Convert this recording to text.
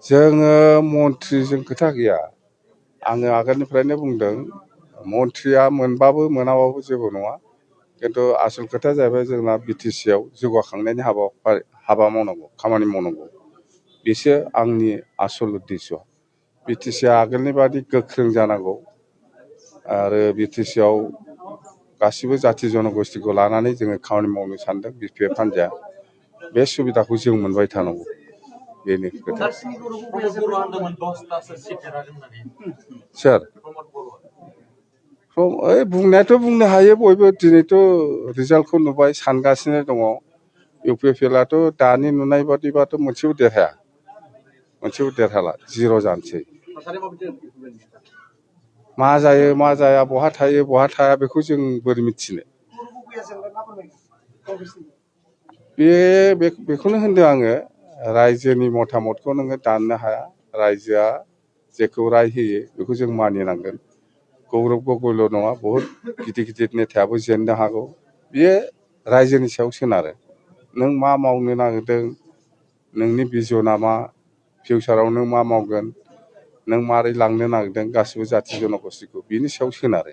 जोङो मन्थ्रिजों खोथा गैया आङो आगोलनिफ्रायनो बुंदों मन्थ्रिया मोनबाबो मोनाबाबो जेबो नङा खिन्थु आसल खोथाया जाहैबाय जोंना बिटिसि आव जौगाखांनायनि हाबा मावनांगौ खामानि मावनांगौ बेसो आंनि आसल उद्देश्य बिटिसि आ आगोलनि बादि गोख्रों जानांगौ आरो बिटिसि आव गासिबो जाथि जनगोष्ठीखौ लानानै जोङो खामानि मावनो सानदों बिपिएफ हान्जाया बे सुबिदाखौ जों मोनबाय थानांगौ बेनो खोथा सोर बुंनायाथ' बुंनो हायो बयबो दिनैथ' रिजाल्टखौ नुबाय सानगासिनो दङ इउपिपिएलआथ' दानि नुनाय बादिबाथ' मोनसेबो देरहाला जिर' जानोसै मा जायो मा जाया बहा थायो बहा थाया बेखौ जों बोरै मिथिनो बेखौनो होनदों आङो रायजोनि मतामतखौ नोङो दाननो हाया रायजोआ जेखौ राय होयो बेखौ जों मानिनांगोन गौरब गगৈल' नङा बहुद गिदिर गिदिर नेतायाबो जेननो हागौ बियो रायजोनि सायाव सोनारो नों मा मावनो नागिरदों नोंनि भिजनआ मा फिउचाराव नों मा मावगोन नों मारै लांनो नागिरदों गासिबो जाथि जनगोष्ठीखौ बिनि सायाव सोनारो